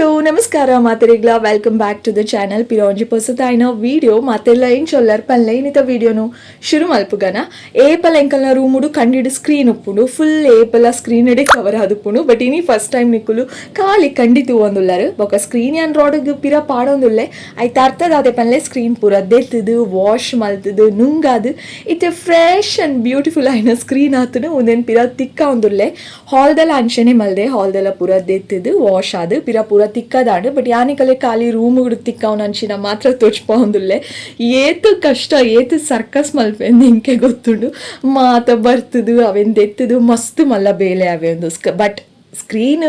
Hello ನಮಸ್ಕಾರ ಮಾತೆರೆಗ್ಲ, welcome back to the channel. ಪಿರೋಂಜಿ ಪೊಸತಾಯಿನ video ಮಾತೆಲ್ಲ ಎಂಚೊಲ್ಲರ್ ಪನ್ಲೆ. ಇನ್ನಿತ ವಿಡಿಯೋನು ಶುರು ಮಲ್ಪುಗನ. ಏಪಲ ಎಂಕಲ್ನ ರೂಮುಡು ಕಂಡಿಡು ಸ್ಕ್ರೀನ್ ಉಪ್ಪುಂಡು, ಫುಲ್ ಏಪಲ ಸ್ಕ್ರೀನ್ ಇಡೆ ಕವರ್ ಆದುಪ್ಪುಂಡು. ಬಟ್ ಇನಿ ಫಸ್ಟ್ ಟೈಮ್ ನಿಕ್ಕುಲು ಖಾಲಿ ಕಂಡಿ ತೂವೊಂದುಲ್ಲರು. ಬೊಕ ಸ್ಕ್ರೀನ್ ಯಾನ್ ರೋಡ್ಗ್ ಪಿರ ಪಾಡೊಂದುಲ್ಲೆ. ಐತ ಅರ್ಥದಾದೆ ಪನ್ಲೆ, ಸ್ಕ್ರೀನ್ ಪೂರ ದೆತ್ತದು, ವಾಶ್ ಮಲ್ತದು, ನುಂಗಾದು ಇತ್ತೆ fresh and beautiful ಆಯಿನ ಸ್ಕ್ರೀನ್ ಆತನು. ಉಂದೆನ್ ಪಿರ ತಿಕ್ಕಾವೊಂದುಲ್ಲೆ. ಹಾಲ್ದೆಲ್ಲ ಅಂಚನೆ ಮಲ್ದೆ, ಹಾಲ್ದೆಲ್ಲ ಪೂರ ದೆತ್ತದು, ವಾಶ್ ಆದು ಪಿರ ಪೂರ ತಿಕ್ಕದಾಂಡು. ಬಟ್ ಯಾನಿಕಲೆ ಖಾಲಿ ರೂಮ್ ತಿಕ್ಕಾವನ ಅಂಚಿನ ಮಾತ್ರ ತೋಚ್ಪಾವೊಂದುಲ್ಲೆ. ಏತ್ ಕಷ್ಟ, ಏತ್ ಸರ್ಕಸ್ ಮಲ್ಪೆಂದು ಇಂಕೆ ಗೊತ್ತುಂಡು. ಮಾತ ಬರ್ತದು, ಅವೆನ್ ದೆತ್ತದು ಮಸ್ತ್ ಮಲ್ಲ ಬೇಲೆ ಅವೆ ಒಂದು. But screen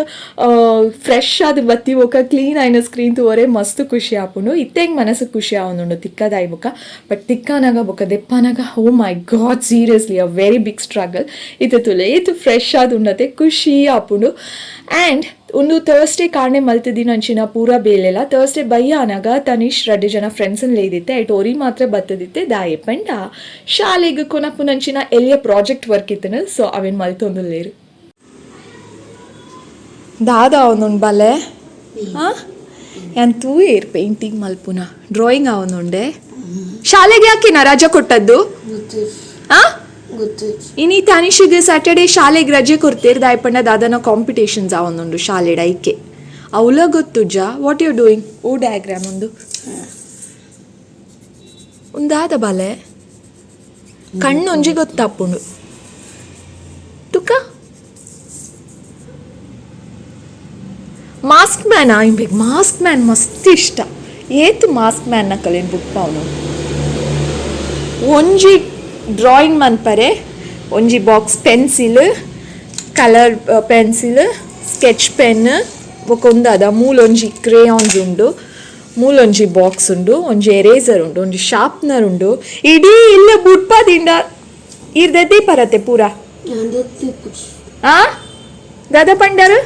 fresh ಆದ್ ಬತ್ತಿ ಬೊಕ ಕ್ಲೀನ್ ಆಯಿನ ಸ್ಕ್ರೀನ್ ತೂವರೆ ಮಸ್ತ್ ಖುಷಿ ಆಪುಂಡು. ಇತ್ತೆಂಗ್ ಮನಸ್ಸು ಖುಷಿ ಆವೊಂದುಂಡು ತಿಕ್ಕದಾಯಿ ಬೊಕ. ಬಟ್ ತಿಕ್ಕಾನಾಗ ಬೊಕ ದೆಪ್ಪಾನಾಗ, oh my God, seriously a very big struggle. ಇತ್ತೆ ತೂಲೆ, ಏತ್ ಫ್ರೆಶ್ ಆದ್ ಉಂಡತೆ, ಖುಷಿ ಆಪುಂಡು. ಆ್ಯಂಡ್ ಒಂದು ಥರ್ಸ್ಡೇ ಕಾರಣೆ ಮಲ್ತದಿನಂಚಿನ ಪೂರ ಬೇಲೆಲ. ಥರ್ಸ್ಡೇ ಬಯ್ಯ ಆನಾಗ ತನಿಷ್ ರಡ್ಡ್ ಜನ ಫ್ರೆಂಡ್ಸ್ ಲೇದಿತ್ತೆ. ಐಟ್ ಒರಿ ಮಾತ್ರ ಬತ್ತದಿತ್ತೆ. ದಾಯೆ ಪಂಡ ಶಾಲೆಗ್ ಕೊನಪುನಂಚಿನ ಎಲ್ಲಿಯ ಪ್ರಾಜೆಕ್ಟ್ ವರ್ಕ್ ಇತ್ತನ, ಸೊ ಅವೇನ್ ಮಲ್ತೊಂದುಲ್ಲೇರು. ದಾದ ಅವನುಂಡು ಬಲೆ? ಹಾಂ, ಯಾನ್ ತೂಯೇರ್ ಪೇಂಟಿಂಗ್ ಮಲ್ಪುನ, ಡ್ರಾಯಿಂಗ್ ಅವನುಂಡೆ. ಶಾಲೆಗೆ ಯಾಕೆನಾ ರಜೆ ಕೊಟ್ಟದ್ದು? ಆ ಇನಿ ತನಿಷಿಗೆ ಸ್ಯಾಟರ್ಡೆ ಶಾಲೆಗೆ ರಜೆ ಕೊಡ್ತೇರ್. ದಾಯಪಂಡ ದಾದನ ಕಾಂಪಿಟೇಷನ್ಸ್ ಆವೊಂದುಂಡು ಶಾಲೆಡ್, ಐಕೆ. ಅವಲ ಗೊತ್ತುಜ್ಜ? What you doing? O diagram ಒಂದು ಒಂದಾದ ಬಾಲೆ? ಕಣ್ಣೊಂಜಿ ಗೊತ್ತಾಪುಂಡು ತುಕ. ಮಾಸ್ಕ್ ಮ್ಯಾನ್ ಇಂಬೆಗ್ ಮಾಸ್ಕ್ ಮ್ಯಾನ್ ಮಸ್ತ್ ಇಷ್ಟ. ಏತ್ ಮಾಸ್ಕ್ ಮ್ಯಾನ್ ನಕಲೇನು ಬುಕ್. ಒಂಜಿ ಡ್ರಾಯಿಂಗ್ ಮನ್ಪರೆ ಒಂಜಿ box pencil, colour pencil, sketch pen, ಬೊಕ ಅದ ಮೂಲೊಂಜಿ ಕ್ರೇಯಾನ್ಸ್ ಉಂಡು, ಮೂಲೊಂಜಿ ಬಾಕ್ಸ್ ಉಂಡು, ಒಂಜಿ ಎರೇಸರ್ ಉಂಡು, ಒಂಜಿ ಶಾರ್ಪ್ನರ್ ಉಂಡು. ಇಡೀ ಇಲ್ಲ ಬುಡ್ಪದಿಂಡ ಇರ್ದೆದ್ದಿ ಪರತೆ ಪೂರ. ಆ ದಾದಾ ಪಂಡರು?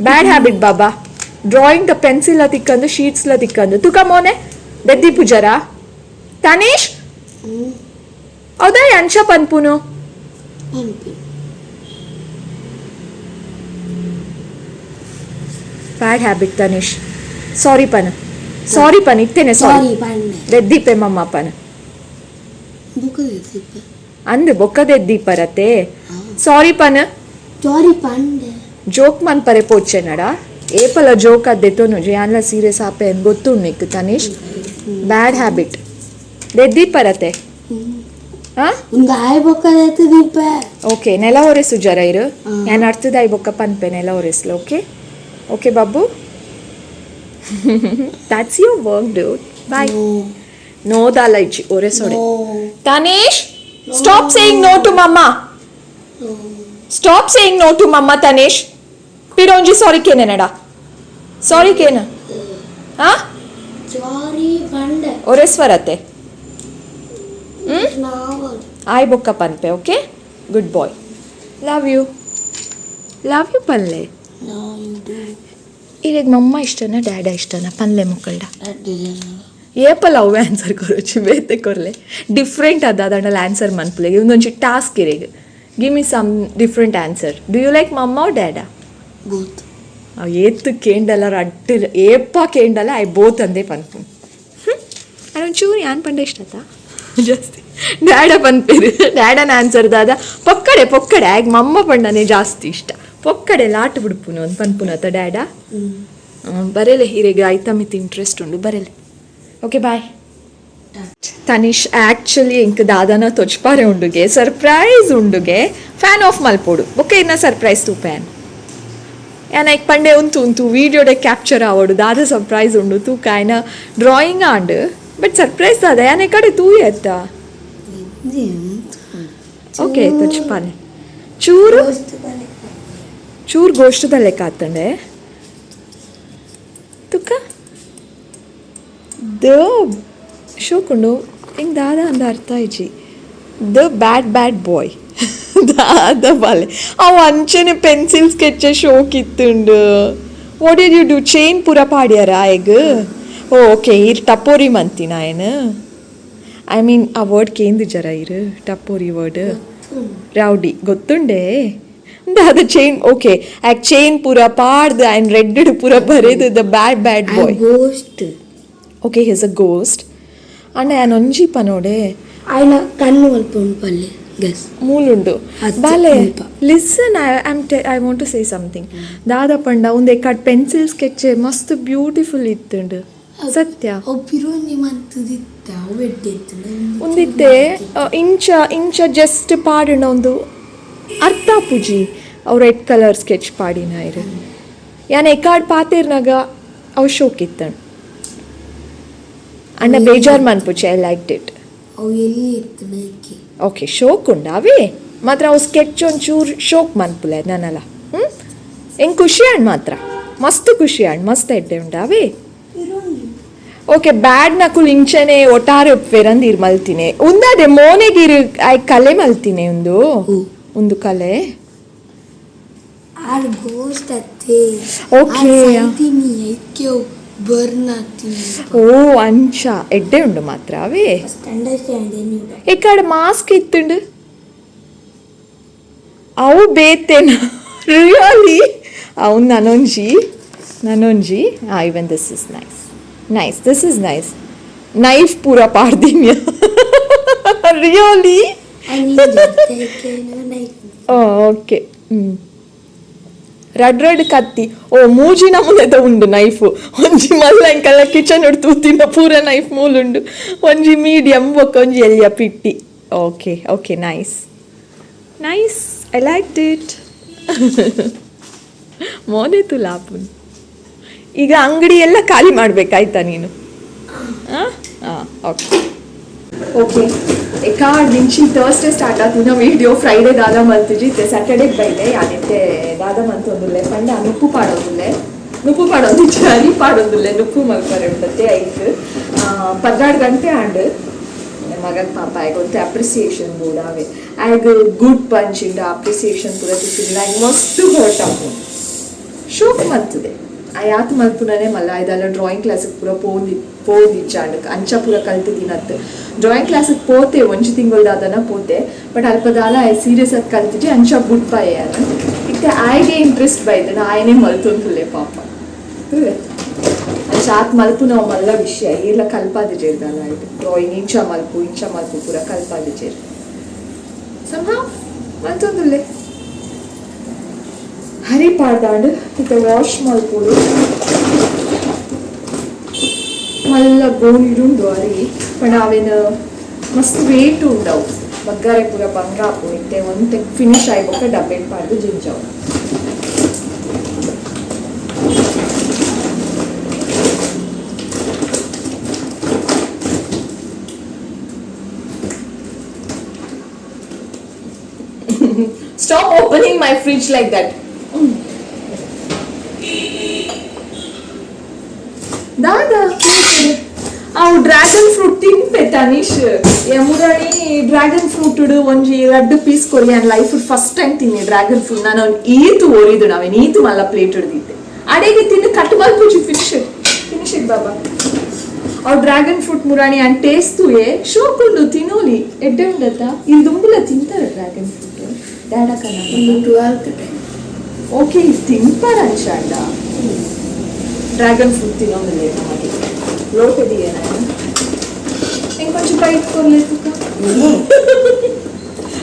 ಬ್ಯಾಡ್ ಹ್ಯಾಬಿಟ್ ಬಾಬಾ. ಡ್ರಾಯಿಂಗ್ the pencil ತಿಕ್ಕಂದು, ಶೀಟ್ಸ್ಲ ತಿಕ್ಕಂದು. ತುಕ ಮೋನೆ ದೆದ್ದಿ ಪೂಜಾರ ತನೀಶ್. ಹೌದಾ? ಅಂಶ ಪನ್ಪುನು. Bad habit Tanish. ಸಾರಿ ಪನ್, ಸಾರಿ ಪನ್, ಇತ್ತೇನೆ ಸಾರಿ. ದೆದ್ದಿಪೆ ಮಮ್ಮ ಪನ್. ಅಂದ್ ಬೊಕ್ಕದೆದ್ದಿ ಪರತೆ. ಸಾರಿ ಪನ್. ಸಾರಿ ಪಂಡೆ. ಜೋಕ್ ಮನ್ಪರೆ ಪೋಚೆನಡ. ಏಪಲ ಜೋಕ್ ಅದ್ದೆತ್ತೋನು, ಯಾನ್ಲ ಸೀರಿಯಸ್ ಆಪೆ ಅಂದ್ ಗೊತ್ತುಂಡು ನಿಕ್. Tanish, bad habit. ದೆದ್ದಿ ಪರತೆ. ಒಂದು ಆಯ್ ಬೊಕ್ಕದೆತ್ತ. ಓಕೆ, ನೆಲ ಒರೆಸು ಜರ ಇರು. ಯಾನ್ ಅರ್ಥದಾಯಿ ಬೊಕ್ಕ ಪನ್ಪೆ ನೆಲ ಒರೆಸ್ಲ. Okay okay Babbu, that's your work, dude. Bye. No ದಾಲ ಇಜ್ಜಿ, ಒರೆಸೋಡೆ. Tanish, stop saying no to mamma. Stop saying no to mamma. Tanish, ಪಿರೋಂಜಿ ಸಾರಿ ಕೇನೆನಡ? ಸಾರಿ ಕೇನ. ಹಾ? ಸಾರಿ ಪಂಡೆ. ಒರೆಸ್ವರತೆ ಆಯ್ ಬೊಕ್ಕ ಪನ್ಪೆ. Okay, good boy, love you, love you ಪನ್ಲೆ. ಇರೆಗ್ ಮಮ್ಮ ಇಷ್ಟನ, ಡ್ಯಾಡ ಇಷ್ಟನ ಪನ್ಲೆ ಮಕ್ಕಳ್ಡ. ಏಪಲ ಅವೇ ಆನ್ಸರ್ ಕೊರೊಚ್ಚಿ, ಬೇತೆ ಕೊರ್ಲೆ. ಡಿಫ್ರೆಂಟ್ ಅದ ಅದಂಡಲ ಆನ್ಸರ್ ಮನ್ಪುಲೆ. ಒಂದೊಂಜಿ ಟಾಸ್ಕ್ ಇರೆಗ್. Give me some different answer. Do you like mamma or ಡ್ಯಾಡಾ? Both. ಏತ್ ಕೇಂಡಲ ರಡ್ಡ್ ಏಪ ಕೇಂಡಲ I both ಅಂದೇ ಪನ್ಪು. ಒಂಚೂರು ಯಾನ್ ಪಂಡ ಇಷ್ಟ ಆತಾ ಜಾಸ್ತಿ ಡ್ಯಾಡ ಪನ್ಪೇರು. ಡ್ಯಾಡನ ಆನ್ಸರ್ ದಾದ? ಪೊಕ್ಕಡೆ ಪೊಕ್ಕಡೆ ಆಗ ಮಮ್ಮ ಪಂಡನೆ ಜಾಸ್ತಿ ಇಷ್ಟ. ಪೊಕ್ಕಡೆ ಲಾಟ್ ಬಿಡ್ಪುನು ಒಂದು ಪನ್ಪುನತ ಡ್ಯಾಡ. ಬರೇಲೆ, ಹಿರೇಗೆ ಐತ ಮಿತ್ ಇಂಟ್ರೆಸ್ಟ್ ಉಂಡು, ಬರೇಲೆ. Okay, bye. Tanish actually ಎಂಕ್ ದಾದನ ತೊಚ್ಪಾರೆ ಉಂಡುಗೆ, ಸರ್ಪ್ರೈಸ್ ಉಂಡುಗೆ. ಫ್ಯಾನ್ ಆಫ್ ಮಲ್ಪೋಡು, ಬೊಕ್ಕ ಇನ್ನ ಸರ್ಪ್ರೈಸ್ ತೂಪೇನ್ ಯಾನ್. ಐಕ್ ಪಂಡೆ ಉಂತು ಉಂತು ವೀಡಿಯೋಡೆ ಕ್ಯಾಪ್ಚರ್ ಆವಡು. ದಾದ ಸರ್ಪ್ರೈಸ್ ಉಂಡು ತೂಕ. ಆಯ್ನ drawing and but surprise ದಾದ ಯಾನ್ ಕಡೆ ತೂಯೆ ಅತ್ತ. ಓಕೆ, ತೊಚ್ಪಾನೆ. ಚೂರು ಚೂರು ಗೋಷ್ಟದ ಲೆಕ್ಕ ಆತಂಡೆ ತುಕ್ಕ. The ಶೋಕುಂಡು ಹಿಂಗೆ ದಾದ ಅಂದ ಅರ್ಥ ಇಜ್ಜಿ. The bad bad ಬಾಯ್ ದಾದ ಬಾಲೆ ಅವು? ಅಂಚನೆ ಪೆನ್ಸಿಲ್ ಸ್ಕೆಚ್ ಶೋಕ್ ಇತ್ತುಂಡು. What did you do? Chain ಪೂರ ಪಾಡ್ಯಾರ ಆಯಗ್? ಓ ಓಕೆ, ಇರ್ ಟಪೋರಿ ಮಂತಿನ ಏನು? I mean, ಆ ವರ್ಡ್ ಕೇಂದು ಜರ ಇರು. ಟಪೋರಿ ವರ್ಡ್ ರೌಡಿ ಗೊತ್ತುಂಡೆ. ದಾದ ಚೈನ್ ಓಕೆ ಆಕ್ ಚೈನ್ ಪೂರ ಪಾಡ್ದು ಆ್ಯಂಡ್ ರೆಡ್ ಪೂರ ಬರೇದು the bad bad boy. Ghost. Okay, he's a ghost. ಅಂಡ ಯಾನ್ ಒಂಜಿ ಪನೋಡೆ. ಆಯ್ನ ಕಣ್ಣು ಅಲ್ಪ ಉಂಪಲ್ಲಿ ಗಸ್. ಮೂಲುಂಡು. ಅತ್ತೆ, ಬಾಲೆ. ಮುಲ್ಪ. Listen, I want to say something. ದಾದ ಪಂಡ ಉಂದೆ cut pencil sketch ಮಸ್ತ್ ಬ್ಯೂಟಿಫುಲ್ ಇತ್ತುಂಡು ಸತ್ಯ. ಅವು ಪಿರೋಂಜಿ ಮಂತುದಿತ್ತ ಅವು ಎಡ್ಡೆ ಇತ್ತುಂಡು. ಒಂದಿತ್ತೆ ಇಂಚ ಇಂಚ ಜಸ್ಟ್ ಪಾಡಿನ ಒಂದು ಅರ್ಥ ಪೂಜಿ ಅವು red colour sketch ಪಾಡಿನ ಇರು ಯಾನ್ ಎಕಾಡ್ ಪಾತೇರ್ನಾಗ ಅವು ಶೋಕ್ ಇತ್ತಣ್ ಅಣ್ಣ ಬೇಜಾರ್ ಮನ್ಪುಚಿ, I like it. ಅವು ಎಲ್ಲಿ ಇತ್ತು ನೈಕೆ. ಓಕೆ, ಶೋಕ್ ಉಂಡು ಅವೇ ಮಾತ್ರ ಅವು ಸ್ಕೆಚ್ ಒಂಚೂರು ಶೋಕ್ ಮನ್ಪುಲೆ ನಾನಲ್ಲ. ಹ್ಞೂ, ಹೆಂಗೆ ಖುಷಿ ಆಂಡ್ ಮಾತ್ರ ಮಸ್ತ್ ಖುಷಿ ಆಂಡ್ ಮಸ್ತ್ ಎಡ್ಡೆ ಉಂಡು ಅವೇ. ಓಕೆ, ಬ್ಯಾಡ್ ನಕುಲ್ ಇಂಚನೆ ಒಟ್ಟಾರೆ ಉಪ್ಪೇರಂದು ಇರ್ ಮಲ್ತಿನಿ ಉಂದದೆ ಮೋನೆಗಿರು I ಕಲೆ ಮಲ್ತಿನಿ ಒಂದು. ಹ್ಮ್. ಒಂದು ಕಲೆ. ಆರ್ ಗೋಸ್ಟ್ ಅತ್ತೆ. Okay. ತಿನಿ ಐಕ್ಯೋ ಬರ್ನ್ ಆಗ್ತೀನಿ. ಓ, ಅಂಚ ಎಡ್ಡೆ ಉಂಡು ಮಾತ್ರ ಅವೇ. ಫಸ್ಟ್ ಅಂಡರ್ಸ್ಟ್ಯಾಂಡ್ ನೀವು. ಎಕ್ಕಡ ಮಾಸ್ಕ್ ಇತ್ತುಂಡು ಅವು ಬೇತೇನ ರಿಯಲಿ ಅವು ನನೊಂಜಿ ನನೊಂಜಿ. Even this is nice, nice, this is nice. Knife ಪೂರ ಪಾಡ್ದಿನ್ಯ really. Okay. ಹ್ಞೂ, ರಡ್ ರಡ್ ಕತ್ತಿ ಓ ಮೂಜಿ ನಮೂನೆದ ಉಂಡು ನೈಫ್. ಒಂಜಿ ಮಲ್ಲ ಎಂಕಲ್ಲ ಕಿಚನ್ ಉಡ್ತು ತೂತಿನ ಪೂರ ನೈಫ್ ಮೂಲುಂಡು. ಒಂಜಿ ಮೀಡಿಯಂ ಬೊಕ್ಕ ಒಂಜಿ ಎಲ್ಯ ಪಿಟ್ಟಿ. Okay okay, nice nice, I like it. ಮೋನೆ ತುಲಾಪುನ್ ಈಗ ಅಂಗಡಿ ಎಲ್ಲ ಖಾಲಿ ಮಾಡಬೇಕಾಯ್ತಾ ನೀನು? ಹಾಂ ಹಾಂ, ಓಕೆ ಓಕೆ. ಎಕಾಡ್ ಮಿಂಚಿ ಥರ್ಸ್ಡೇ ಸ್ಟಾರ್ಟ್ ಆತಿನ ವಿಡಿಯೋ ಫ್ರೈಡೇ ದಾದ ಮಲ್ತಿಜಿ ಇತ್ತೆ ಸ್ಯಾಟರ್ಡೆ ಬೈದೆ ಯಾನಿತ್ತೆ ದಾದ ಮಂತೊಂದುಲ್ಲೆ ಪಂಡ ನುಪ್ಪು ಪಾಡೊಂದುಲ್ಲೆ ನುಪ್ಪು ಪಾಡೊಂದಿಜ್ಜಿ ಅರಿ ಪಾಡೊಂದುಲ್ಲೆ ನುಪ್ಪು ಮಲ್ಪರೆ ಉಂಡತ್ತೆ. ಐಕ್ 12 ಗಂಟೆ ಆಂಡ್. ಮಗಗ್ ಪಾಪ ಆಯ್ಗೊಂತೆ ಅಪ್ರಿಸಿಯೇಷನ್ ಬೋಡ ಅವೆ ಆಯ್ಗ್ ಗುಡ್ ಪಂಚ್ ಇಂಡ ಅಪ್ರಿಸಿಯೇಷನ್ ಪೂರ ತಿಕ್ಕಿಲ್ಲ. ಆಯ್ಗ್ ಮಸ್ತ್ ಹರ್ಟ್ ಆಪುಂಡು. ಶೋಕ್ ಮಲ್ತದೆ ಆ ಯಾತ್ ಮಲ್ಪುನನೆ ಮಲ್ಲ ಇದೆಲ್ಲ ಡ್ರಾಯಿಂಗ್ ಕ್ಲಾಸಿಗೆ ಪೂರ ಪೋಂದಿ ಪೋದಿಜ್ಜಾಂಡ್ ಅಂಚ ಪೂರ ಕಲ್ತಿದಿನತ್. ಡ್ರಾಯಿಂಗ್ ಕ್ಲಾಸಿಗೆ ಪೋತೆ ಒಂಜಿ ತಿಂಗೊಳ್ದಾದನ ಪೋತೆ ಬಟ್ ಅಲ್ಪದಾಲ I serious ಆಗಿ ಕಲ್ತಿಜಿ ಅಂಚ ಬುಡ್ ಪಾಯೆ ಅನ್ನ. ಇತ್ತೆ ಆಯ್ಗೆ ಇಂಟ್ರೆಸ್ಟ್ ಬೈದನ ಆಯನೇ ಮಲ್ತೊಂದುಲ್ಲೆ ಪಾಪ ತುಲೆ. ಅಂಚ ಆತ್ ಮಲ್ಪುನವು ಮಲ್ಲ ವಿಷಯ ಏರ್ಲ ಕಲ್ಪಾದಿಜೇರ್ದಾಲ ಆಯ್ತು ಡ್ರಾಯಿಂಗ್ ಇಂಚ ಮಲ್ಪು ಇಂಚ ಮಲ್ಪು ಪೂರ ಕಲ್ಪಾದಿಜೇರ್ ಸಂಹಾ ಮಲ್ತೊಂದುಲ್ಲೆ. ಹರಿ ಪಾಡ್ದಾಂಡ್ ಇತ್ತೆ ವಾಶ್ ಮಲ್ಪೊಡು. ಮಲ್ಲ ಗೋಣಿಡುಂಡು ಅರಿ ಪಂಡ ಅವೇನು ಮಸ್ತ್ ವೇಟ್ ಉಂಡವು ಬಗ್ಗಾರೆ ಪೂರ ಬಂಗ ಆಪುಂಡು. ಇತ್ತೆ ಒಂತೆ ಫಿನಿಶ್ ಆಯ್ಬೊಕ್ಕ ಡಬ್ಬೆಡ್ ಪಾಡ್ದು ಜಿಂಜವು. Stop opening my fridge like that. ದಾದಾ ಅವು ಡ್ರ್ಯಾಗನ್ ಫ್ರೂಟ್ ತಿನ್ಪೆ ತನಿಷ್ ಮುರಾಣಿ ಡ್ರ್ಯಾಗನ್ ಫ್ರೂಟ್ ಒಂಜಿ ರಡ್ಡು ಪೀಸ್ ಕೊರಿ. ನಾನು life first time ತಿನ್ನಿ ಡ್ರ್ಯಾಗನ್ ಫ್ರೂಟ್. ನಾನು ಅವ್ನು ಈತು ಓರಿದು ನಾವೇನು ಈತು ಮಲ್ಲ ಪ್ಲೇಟ್ ಹಿಡ್ದಿದ್ದೆ ಅಡೆಗೆ ತಿಂದು ಕಟ್ ಮಲ್ಪುಜಿ. Finish finish it ಬಾಬಾ. ಅವು ಡ್ರ್ಯಾಗನ್ ಫ್ರೂಟ್ ಮುರಾಣಿ ಅಂಡ್ ಟೇಸ್ಟ್ ಏ ಶೋಕುಂಡು ತಿನ್ನೋಲಿ ಎಡ್ಡೆ ಉಂಡತ್ತ ಇಲ್ಲಿ ದುಂಬುಲ ತಿಂತಾರೆ ಡ್ರ್ಯಾಗನ್ ಫ್ರೂಟ್ ಡ್ಯಾಡಕನ. ಒಂದು 12th time. Okay, ತಿಂಪಾರ ಅಂಚಾಂಡ dragon fruit ತಿನ್ನೋದಿಲ್ಲ ನಮಗೆ ಲೋಟದಿಯೇ ನಾನು ಇಂಕೊಂಚ ಬೈಟ್ ಕೊರ್ಲೆ ತುಕ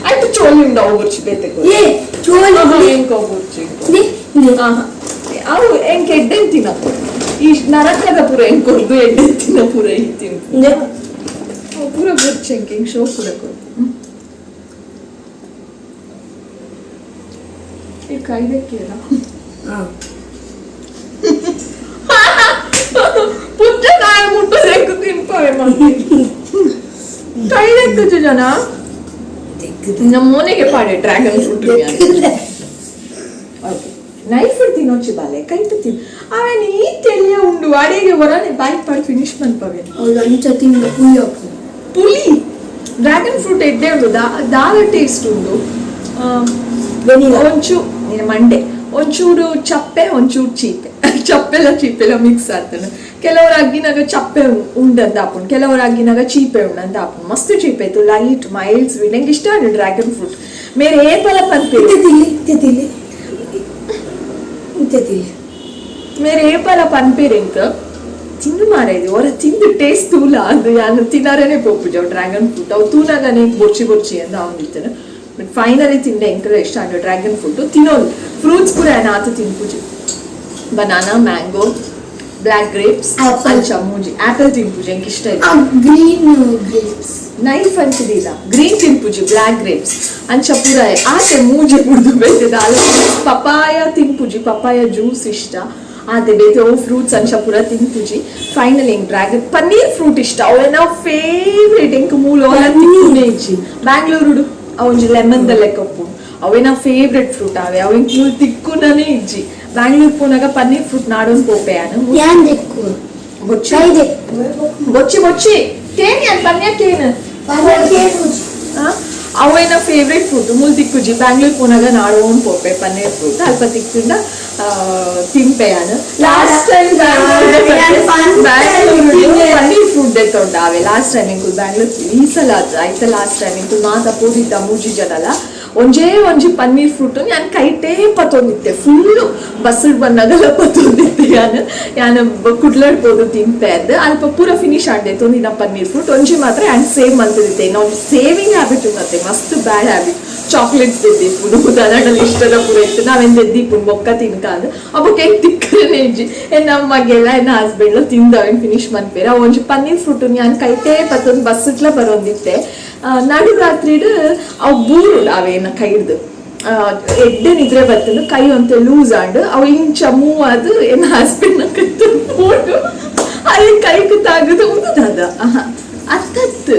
ಆಯ್ತು ಚೋಲಿ ಉಂಡು ಅವು ಬುರ್ಚಿ ಬೇತೆ. ಏ ಚೋಲಿ. ಎಂಕೋ ಬುರ್ಚಿ. ಅವು ಎಂಕ್ ಎಡ್ಡೆನ್ ತಿನ್ನಪ್ಪ ಈ ನರಕದ ಪೂರ ಎಂಕೊರ್ದು ಎಡ್ಡೆನ್ ತಿನ್ನ ಪೂರ ಈ ತಿನ್ಪು ಪೂರ ಬುರ್ಚಿ ಎಂಕ್ ಎಂಕ್ ಶೋ ಪೂರ ಕೊರ್ದು ಈ ಕೈದಕ್ಕಿಲ್ಲ. ಪುಟ್ಟ ನಾಯಿ ಮುಟ್ಟೋದು ತಿನ್ಪವೆ ಕೈದೆಕ್ಕುಜು ಜನ ನಮ್ಮ ಮೋನೆಗೆ ಪಾಡೆ dragon fruit. Knife ತಿನ್ನೋಚಿ ಬಾಲೆ ಕೈಟ್ ತಿನ್ ಆಮೇಲೆ ಈ ತೆಲಿಯ ಉಂಡು ಅಡಿಗೆ ಹೊರನೆ ಬಾಯಿ ಪಾಡು ಫಿನಿಶ್ ಮನ್ಪವೆ. ಅವಳು ಅಂಚ ತಿಂದ ಪುಳಿಯಪ್ಪು. ಪುಲಿ ಡ್ರ್ಯಾಗನ್ ಫ್ರೂಟ್ ಎಡ್ಡೆ ಉಂಡು ದಾಲ ಟೇಸ್ಟ್ ಉಂಡು. ವೆನಿಲಾ. ಒಂಚೂ ನಿನ್ನ ಮಂಡೆ ಒಂಚೂರು ಚಪ್ಪೆ ಒಂಚೂರು ಚೀಪೆ ಚಪ್ಪೆಲ್ಲ ಚೀಪೆಲ್ಲ ಮಿಕ್ಸ್ ಆಗ್ತದೆ. ಕೆಲವರು ಅಗ್ಗಿನಾಗ ಚಪ್ಪೆ ಉಂಡಂತ ಆಪುಂಡು ಕೆಲವರು ಅಗ್ಗಿನಾಗ ಚೀಪೆ ಉಂಡಂತ ಆಪುಂಡು. ಮಸ್ತ್ ಚೀಪೆ ಇತ್ತು light mild sweet. ನಂಗೆ ಇಷ್ಟ ಉಂಟು ಡ್ರ್ಯಾಗನ್ ಫ್ರೂಟ್ ಮೇರೆ ಏಪಲ ಪನ್ಪೇರು. ತಿಲ್ಲಿ ತಿಲ್ಲಿ. ಇತ್ತದಿಲ್ಲ. ಮೇರೆ ಏಪಲ ಪನ್ಪೇರ್ ಎಂಕ್ ತಿಂದು ಮಾರಾಯ್ದು ಹೊರ ತಿಂದು ಟೇಸ್ಟ್ ತೂಲ ಅದು ಯಾನು ತಿನ್ನಾರೇನೆ ಪೋಪುಜಿ. ಅವು ಡ್ರ್ಯಾಗನ್ ಫ್ರೂಟ್ ಅವು ತೂನಾಗನೆ ಬೊರ್ಚಿ ಬೊರ್ಚಿ ಅಂದ್ ಆವೊಂದಿತ್ತುಂಡು. ಬಟ್ ಫೈನಲಿ ತಿಂದೆ, ಎಂಕಲ ಇಷ್ಟ ಆಂಡ್ ಡ್ರ್ಯಾಗನ್ ಫ್ರೂಟ್. ತಿನ್ನೋದು ಫ್ರೂಟ್ಸ್ ಪೂರ ಯಾನ್ ಆತ್ ತಿನ್ಪುಜಿ. Banana, mango, black grapes. Apple. ಅಂಚ ಮೂಜಿ. ಆಪಲ್ ತಿನ್ಪುಜಿ, ಎಂಕ್ ಇಷ್ಟ ಇಲ್ಲ. ಆ ಗ್ರೀನ್ ಗ್ರೇಪ್ಸ್. ನೈಫ್ ಅಂಚಿದಿಲ್ಲ, ಗ್ರೀನ್ ತಿನ್ಪುಜಿ, ಬ್ಲ್ಯಾಕ್ ಗ್ರೇಪ್ಸ್ ಅಂಚ ಪೂರ ಆತೆ ಮೂಜಿ ಬುಡ್ದು ಬೇತೆ ದಾಲ. ಪಪಾಯ ತಿನ್ಪುಜಿ, ಪಪಾಯ ಜ್ಯೂಸ್ ಇಷ್ಟ ಆತೆ. ಬೇತೆ ಓ ಫ್ರೂಟ್ಸ್ ಅಂಚ ಪೂರ ತಿನ್ಪುಜಿ. ಫೈನಲ್ ಎಂಕ್ ಡ್ರ್ಯಾಗನ್ ಪನ್ನೀರ್ ಫ್ರೂಟ್ ಇಷ್ಟ. ಅವೆನ ಫೇವ್ರೇಟ್. ಎಂಕ್ ಮೂಲ ತಿನ್ಪುನೆ ಇಜ್ಜಿ ಬ್ಯಾಂಗ್ಳೂರುಡು. ಒಂಜಿ ಲೆಮನ್ ದ ಲೆಕ್ಕ ಉಪ್ಪುಂಡು. ಅವೇನ ಫೇವ್ರೇಟ್ ಫ್ರೂಟ್ ಅವೆ. ಅವು ಎಂಕ್ ಮೂಲು ತಿಕ್ಕುನನೇ ಇಜ್ಜಿ. ಬ್ಯಾಂಗ್ಳೂರ್ ಪೋನಾಗ ಪನ್ನೀರ್ ಫ್ರೂಟ್ ನಾಡೊಂದು ಪೋಪೆ ಯಾನು. ಯಾನ್ ದೆಕ್ಕು. ಬೊಚ್ಚಿ. ಕೈ ದೆಕ್ಕು. ಬೊಚ್ಚಿ ಬೊಚ್ಚಿ ಕೇನ್ ಯಾನ್ ಪನ್ಯ ಕೇನ್. ಅವೇನ ಫೇವ್ರೇಟ್ ಫ್ರೂಟ್ ಮೂಲು ತಿಕ್ಕುಜಿ. ಬ್ಯಾಂಗ್ಳೂರ್ ಪೋನಾಗ ನಾಡೋನ್ ಪೋಪೆ ಪನ್ನೀರ್ ಫ್ರೂಟ್. ಅಲ್ಪ ತಿಕ್ಕುಂಡ ತಿನ್ಪೆ ಯಾನು. ಲಾಸ್ಟ್ ಟೈಮ್ ಪನ್ನೀರ್ ಫ್ರೂಟ್ ದೆತ್ತೊಂಡ ಅವೆ ಲಾಸ್ಟ್ ಟೈಮ್ ಎಂಕುಲು ಬ್ಯಾಂಗ್ಳೂರ್. ಈ ಸಲ ಆಯ್ತ ಲಾಸ್ಟ್ ಟೈಮ್ ಎಂಕುಲು ಮಾತ ಪೋದಿತ್ತ ಮೂಜಿ ಜನಲ. ಒಂಜೇ ಒಂಜಿ ಪನ್ನೀರ್ ಫ್ರೂಟ್ ಯಾನ್ ಕೈಟೇ ಪತ್ತೊಂದಿತ್ತೆ. ಫುಲ್ಲು ಬಸ್ ಬಂದಾಗಲ ಪತ್ತೊಂದಿತ್ತೆ ಯಾನ್. ಯಾನ್ ಕುಡ್ಲಡ್ ಪೋದು ತಿನ್ಪೆ ಅಂದ್ ಅಲ್ಪ ಪೂರ ಫಿನಿಶ್ ಆಂಡೆ ತೊಂದಿನ ಪನ್ನೀರ್ ಫ್ರೂಟ್ ಒಂಜಿ ಮಾತ್ರ ಯಾನ್ ಸೇವ್ ಮಲ್ತಿದ್ದೆ. ನಾವು ಸೇವಿಂಗ್ ಹ್ಯಾಬಿಟ್ ಮತ್ತೆ ಮಸ್ತ್ ಬ್ಯಾಡ್ ಹ್ಯಾಬಿಟ್. ಚಾಕ್ಲೇಟ್ಸ್ ದೆದ್ದಿಪ್ಪುನು ದನಡಲ್ಲಿ ಇಷ್ಟದ ಪೂರ ಇತ್ತು ನಾವೇನ್ ದೆದ್ದಿಪ್ಪುನು ಬೊಕ್ಕ ತಿನ್ಕ ಅಂದ್. ಅಬ್ಬಕ್ಕ ಹೆಂಗ್ ತಿಕ್ಕನೆ ಇಜ್ಜಿ. ನಮ್ಮ ಮಗೆಲ್ಲ ಎನ್ನ ಹಸ್ಬೆಂಡ್ ತಿಂದ ಅವೇನ್ ಫಿನಿಶ್ ಮನ್ಪೇರ. ಒಂಜಿ ಪನ್ನೀರ್ ಫ್ರೂಟ್ ಯಾನ್ ಕೈಟೇ ಪತ್ತೊಂದು ಬಸ್ಟ್ಲ ಬರೋಂದಿತ್ತೆ. ನಡು ರಾತ್ರಿಡ್ ಅವು ಬೂರುಂಡು ಅವೇನ ಕೈಡ್ದು. ಎಡ್ಡೆ ನಿದ್ರೆ ಬರ್ತಂಡು, ಕೈ ಒಂತೆ ಲೂಸ್ ಆಂಡ್. ಅವು ಇಂಚ ಮೂವ್ ಆದ್ ಎನ್ನ ಹಸ್ಬೆಂಡ್ ಕೈ ಪೋಟು ಅಲ್ಲಿ ಕೈಕ್ ತಾಗದು. ಉಂದು ದಾದ ಅತ್ತತ್ತು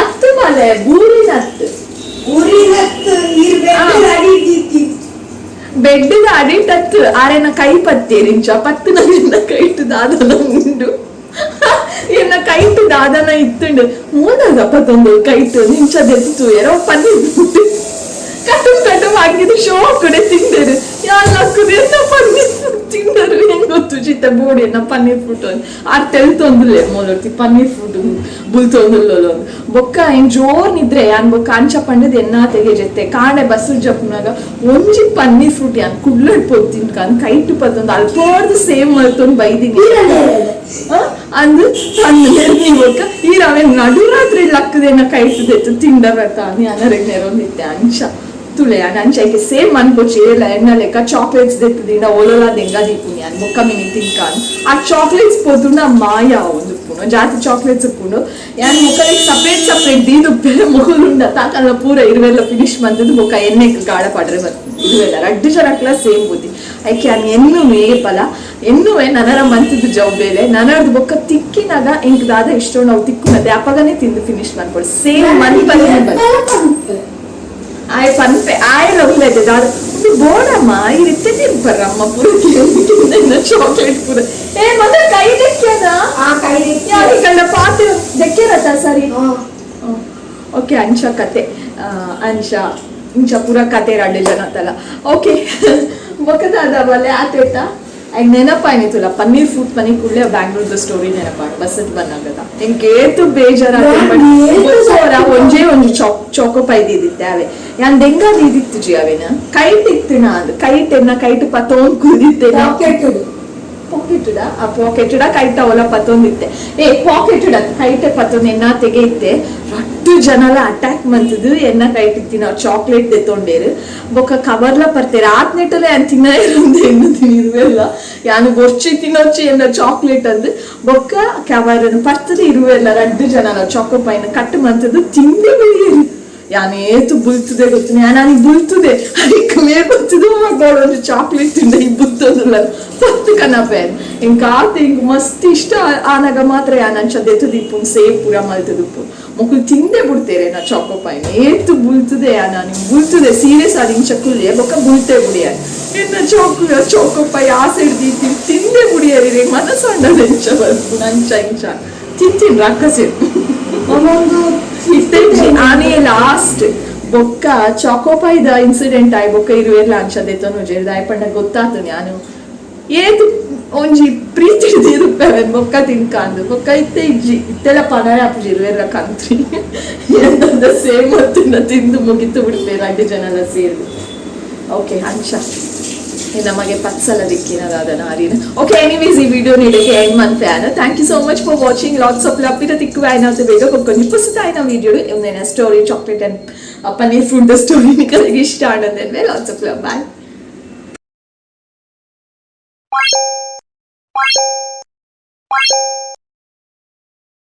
ಅತ್ತು ಮಲೆ ಬೂರಿನ ಅತ್ತು. ಬೆಡ್ ಅಡಿಟ್ ಅತ್ತು. ಆರೆನ ಕೈ ಪತ್ತೇರಿ ಇಂಚ ಪತ್ತು ನನ್ನ ಕೈಟು ದಾದನ ಉಂಡು. ಎನ್ನ ಕೈಟು ದಾದನ ಇತ್ತುಂಡು. ಮೂದದ ಪತ್ತೊಂದು ಕೈಟು ನಿಂಚ ದೆತ್ತು ತೂಯರ ಪನ್ನೀರ್ ಕಟು ಕಟು ಹಾಕಿದ್ದು ಶೋ ಕಡೆ ತಿಂದರು. ಯಾನ್ ಲಕ್ಕುದು ಎನ್ನ ಪನ್ನೀರ್ ತಿಂದರು. ಹೆಂಗ್ ಗೊತ್ತು ಚಿತ್ತ ಬೋಡಿ ಎನ್ನ ಪನ್ನೀರ್ ಫ್ರೂಟ್ ಆರ್ ತೆಲ್ತೊಂದುಲ್ಲೆ ಮೂಲೊರ್ತಿ ಪನ್ನೀರ್ ಫ್ರೂಟ್ ಬುಲ್ತೊಂದುಲ್ಲೊಂದು. ಬೊಕ್ಕ ಎಂಕ್ ಜೋರ್ ನಿದ್ರೆ ಯಾನ್. ಬೊಕ್ಕ ಅಂಚ ಪಂಡದ್ ಎನ್ನ ತೆಗೆ ಜೆತ್ತೆ. ಕಾಂಡೆ ಬಸ್ ಜಪ್ಪುನಾಗ ಒಂಜಿ ಪನ್ನೀರ್ ಫ್ರೂಟ್ ಯಾನ್ ಕುಡ್ಲಡ್ ಪೋದು ತಿನ್ಕಂದ್ ಕೈಟು ಪತ್ತೊಂದು ಅಲ್ಪೋರ್ದು ಸೇವ್ ಮಲ್ತೊಂದು ಬೈದಿನಿ ಅಂದ್ ಸಣ್ಣ. ಬೊಕ್ಕ ಈ ರವೆ ನಡುರಾತ್ರಿ ಲಕ್ಕದೇನ ಕೈಟು ದೆತ್ತು ತಿಂಡ ಬರ್ತಾ ಅನರೆಗ್ ನೆರೊಂದಿತ್ತೆ. ಅಂಚ ತುಳೆ ಯಾನ್ ಅಂಚ ಐಕೆ ಸೇವ್ ಮನ್ಪೊಚ್ಚಿ. ಏಲ ಎನ್ನ ಲೆಕ್ಕ ಚಾಕ್ಲೇಟ್ಸ್ ದೆತ್ತುದಿಂಡ ಓಲೋಲ ದೆಂಗ ದೀಪುನಿ ಯಾನ್ ಬೊಕ್ಕ ಮಿನಿ ತಿನ್ಕಾನ್. ಆ ಚಾಕ್ಲೇಟ್ಸ್ ಪೋತುಂಡ ಮಾಯ ಒಂದು ಉಪ್ಪುನು ಜಾತಿ ಚಾಕ್ಲೇಟ್ಸ್ ಉಪ್ಪುಂಡು. ಯಾನ್ ಮೊಕಲಿಗೆ ಸಪ್ರೇಟ್ ಸಪ್ರೇಟ್ ದೀದುಪ್ಪೆ. ಮೊಕಲುಂಡ ತಾಕಲ್ಲ ಪೂರ ಇರುವೆಲ್ಲ ಫಿನಿಶ್ ಮಂತದ್ದು ಬೊಕ್ಕ ಎಣ್ಣೆಗ್ ಗಾಳ ಪಾಡ್ರೆ ಬರ್ತದೆ. ಇರುವೆಲ್ಲ ರಡ್ಡು ಜನಕ್ಲ ಸೇಮ್ ಬುದ್ಧಿ. ಐಕೆ ಯಾನ್ ಎನ್ನುವೆ ಏಪಲ ಎನ್ನುವೆ ನನರ ಮಂತದ್ದು ಜೌಬೇಲೆ ನನರ್ದು. ಬೊಕ್ಕ ತಿಕ್ಕಿನಾಗ ಎಂಕ್ ದಾದ ಇಷ್ಟ ನಾವು ತಿಕ್ಕುನದೆ ಅಪಗನೇ ತಿಂದು ಫಿನಿಶ್ ಮನ್ಪೊಡು. ಸೇಮ್ ಮನ್ಪನೆ. ಆಯ್ ಪನ್ಪೆ ಆಯ್ ಲವ್ಲೈತೆ ದಾದ ಉಂದು ಬೋಡಮ್ಮ ಈ ರೀತಿ ತಿನ್ಪರಮ್ಮ ಪೂರ ಚಾಕ್ಲೇಟ್ ಪೂರ. ಏ ಮಗ ಕೈ ದೆಕ್ಕ್ಯನ ಯಾಕೆ ಕಂಡ ಪಾತೆ ದೆಕ್ಕ್ಯರತ್ತ ಸರಿ. ಓಕೆ, ಅಂಚ ಕತೆ. ಅಂಚ ಇಂಚ ಪೂರ ಕತೆ ರಡ್ಡು ಜನ ತಲ. ಓಕೆ, ಬೊಕ್ಕ ದಾದ ಬಲ್ಲೆ ಆತೇತ ಐಕ್ ನೆನಪಾಯ್ನಿ ತುಲ ಪನ್ನೀರ್ ಫ್ರೂಟ್ ಪನಿ ಕೂಡಲೇ ಬ್ಯಾಂಗ್ಳೂರ್ದ ಸ್ಟೋರಿ ನೆನಪಾಂಡ್. ಬಸ್ಸಟ್ ಬಂದಾಗದ ಎಂಕ್ ಏತು ಬೇಜಾರ. ಒಂಜೇ ಒಂಜಿ ಚಾಕೋ ಪೈ ದೀದಿತ್ತೆ ಅವೆ. ಯಾನ್ ದೆಂಗ ದೀದಿತ್ತು ಜಿ ಅವೇನ. ಕೈಟ್ ಇತ್ತಿನ ಅಂದ್ ಕೈಟ್ ಎನ್ನ ಕೈಟ್ ಪತ್ತೊಂದು ಕುದಿತ್ತೆ. ಪಾಕೆಟ್ ಆ ಪಾಕೆಟ್ ಕೈಟ ಅವಲ ಪತ್ತೊಂದಿತ್ತೆ. ಏ ಪಾಕೆಟ್ ಕೈಟೆ ಪತ್ತೊಂದು ಎನ್ನ ತೆಗೆ ಇತ್ತೆ. ರಟ್ಟು ಜನಲ ಅಟ್ಯಾಕ್ ಮಂತದು ಎನ್ನ ಕೈಟ್ ಇತ್ತಿನ ಚಾಕ್ಲೇಟ್ ದೆತ್ತೊಂಡೇರು. ಬೊಕ್ಕ ಕವರ್ಲ ಪರ್ತೇರು. ಆತ್ ನೆಟ್ಟಲೆ ಯಾನ್ ತಿನ್ನ ಎನ್ನು ಇರುವೆಲ್ಲ ಯಾನು ಬೊರ್ಚಿ ತಿನ್ನೊಚ್ಚಿ ಎನ್ನ ಚಾಕ್ಲೇಟ್ ಅಂದ್. ಬೊಕ್ಕ ಕವರ್ ಪರ್ತದೆ ಇರುವೆಲ್ಲ ರಡ್ಡು ಜನಲ ಚಾಕೋ ಪೈನ ಕಟ್ ಮಂತದು ತಿಂದೆ ಬಿಡಿಯೇರು. ಯಾನ್ ಏತು ಬುಲ್ತುದೆ ಗೊತ್ತು. ಯಾನ್ ಬುಲ್ತುದೆ. ಐಕ್ ಮೇರ್ ಬತ್ತುದು ಗೋಡ್ ಒಂಜಿ ಚಾಕ್ಲೇಟ್ ತಿಂದ ಈ ಬುಲ್ತೊಂದುಲ್ಲ ಪತ್ತು ಕನಪೆ. ಎಂಕ್ ಆತ ಎಂಕ್ ಮಸ್ತ್ ಇಷ್ಟ ಆನಗ ಮಾತ್ರ ಯಾನ್ ಅಂಚ ದೆತ್ತುದಿಪ್ಪುನ್ ಸೇವ್ ಪೂರ ಮಲ್ತುದುಪ್ಪು. ಮೊಕುಲು ತಿಂದೆ ಬುಡ್ತೇರೆ ನಾ ಚಾಕೋ ಪೈನ್. ಏತು ಬುಲ್ತುದೆ ಯಾನ್ ಬುಲ್ತುದೆ ಸೀರಿಯಸ್ ಆದ್ ಇಂಚ ಕುಲ್ಲೆ. ಬೊಕ್ಕ ಬುಲ್ತೆ ಬುಡಿಯ ಎನ್ನ ಚಾಕೋ ಚಾಕೋ ಪೈ ಆಸೆ ಹಿಡ್ದು ತಿಂದೆ ಬುಡಿಯರಿ. ಮನಸ್ಸಂಡದ ಎಂಚ ಬರ್ಪುನು ಅಂಚ ಇಂಚ ತಿಂತೀನಿ ರಕ್ಕಸೆ. ಆನೆ ಲಾಸ್ಟ್ ಬೊಕ್ಕ ಚಾಕೋಪಾಯ್ದ ಇನ್ಸಿಡೆಂಟ್ ಆಯ್ ಬೊಕ್ಕ ಇರುವೆರ್ಲ ಅಂಚ ದೆತ್ತೊನು ದಾಯ ಪಂಡ ಗೊತ್ತಾತು ನಾನು ಏತು ಒಂಜಿ ಪ್ರೀತಿ ದೀದುಪ್ಪೆ ಬೊಕ್ಕ ತಿನ್ಕಾಂದು. ಬೊಕ್ಕ ಇತ್ತೆ ಇಜ್ಜಿ. ಇತ್ತೆಲ್ಲ ಪನರೆ ಆಪುಜಿ ಇರುವೆರ್ಲ ಕಂತ್ರಿ ಎಂತ ಸೇಮ್ ಮತ್ತಿನ ತಿಂದು ಮುಗಿತು ಬಿಡ್ಪೆ ರಡ್ಡು ಜನಲ ಸೇರ್ದು. ಓಕೆ, ಅಂಚ. ನಮಗೆ ಪತ್ಸಲ ದಿಕ್ಕಿನ ದಾದನ ಅರಿನ. ಓಕೆ, ಎನಿವೇಸ್, ಈ ವಿಡಿಯೋ ನೀಡಕ್ಕೆ ಎಂಡ್ ಮನ್ಪೆ. Thank you so much for watching. Lots of love. ಪಿರ ತಿಕ್ಕುವೆ ಆಯ್ನ ಬೇಗ ಕೊಕ್ಕೊಂಜಿ ಪುಸ್ತಕ ವಿಡಿಯೋ. ಒಂದೇನ story, chocolate and paneer fruit story ನಿಕಲಿಗೆ ಇಷ್ಟ ಆಂಡ್. Lots of love, bye.